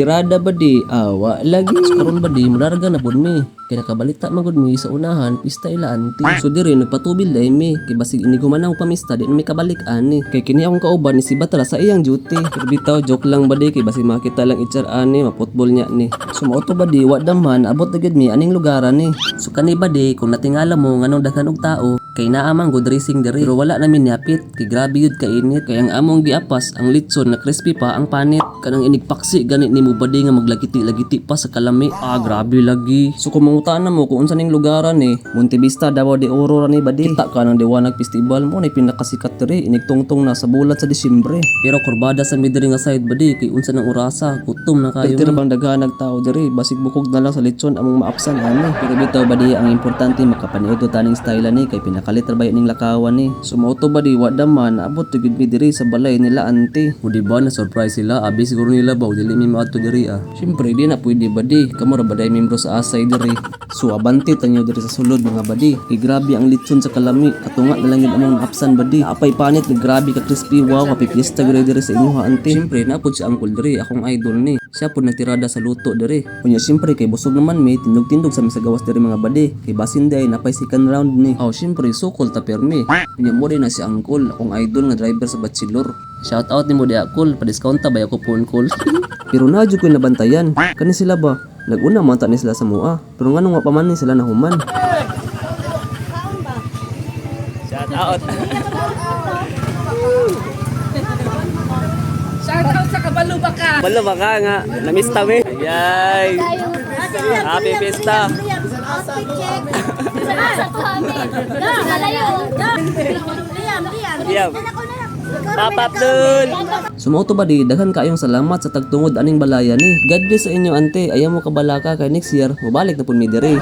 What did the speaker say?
Tirada badi, awa lagi. So karon badi, mularga na pud mi. Kay nakabalita man gud mi sa unahan, pista ila auntie. So diri nagpatubil dai mi. Kay basig inig humanaw pamista, di na mi kabalik ani. Kay kini akong kauban ni si Batra sa iyang duty. Pero bitaw, joke lang badi, kay basig makita lang HR ani, maputbol niya ni. So mao to badi, wa daman abot na gyud mi aning lugaran ni. So kani badi, kung natingala mo nganong daghan og tao, kay naa man good racing diri. Pero wala namin nihapit kay grabe yun kainit. Kay ang among giapas ang litson na crispy pa ang panit. Kanang inigpaksi gani nimo badi nga maglagiti-lagiti pa sa kalami. Ah, grabe lagi. So kung mangutana mo kung unsa ning lugaran ni, Montevista, Davao de Oro ra ni badi. Kita ka ng Liwanag Festival mo ni pinakasikat diri, inigtungtong na sa bulat sa Disyembre. Pero kurbada sa mi diri nga side badi kay unsa nang orasa, gutom na kayo. Pero bang daghan tao diri, basig bukog na lang sa litson among maapsan ani. Pero bitaw badi, ang importante makapaniudto taning style ni kay pinakalit ra ning lakawan ni. So mao to badi, wa daman abot gid mi diri sa balay nila auntie. O di ba na surprise sila, abi siguro nila ba dili mi maadto diri ah. Syempre di na pwede badi, kamo ra baday membro sa Asay diri. So abante tanyo diri sa sulod mga badi. Kay grabe ang litson sa kalami, katunga na lang yun among naapsan badi. Apay panit na grabe ka crispy, wow, happy fiesta gud diri sa inyo ha auntie. Syempre na pud si uncle diri, akong idol ni. Siya pud nagtirada sa luto diri. Unya syempre kay busog naman mi, tindog-tindog sa mi sa gawas diri mga badi. Kay basin day napay second round ni. Aw syempre sukol ta permi. Unya mo na si uncle, akong idol nga driver sa bachelor. Shout out nimo di akol, pa-discount ta ba ako phone call. Pero na jud ko nabantayan. Kani sila ba? Naguna man ta ni sila sa mua. Pero nganong wa pa man ni sila nahuman? Shout out. Shout out sa Kabalubaka. Balo ba ka nga? Namiss ta mi. Ayay. Happy Fiesta. Outfit check. Liam, Liam. Liam. Papa Abdul. Sumauto ba di, daghan kaayong salamat sa tagtungod aning balaya ni. God bless sa inyo ante, ayaw mo kabalaka kay next year, mubalik na pud mi diri.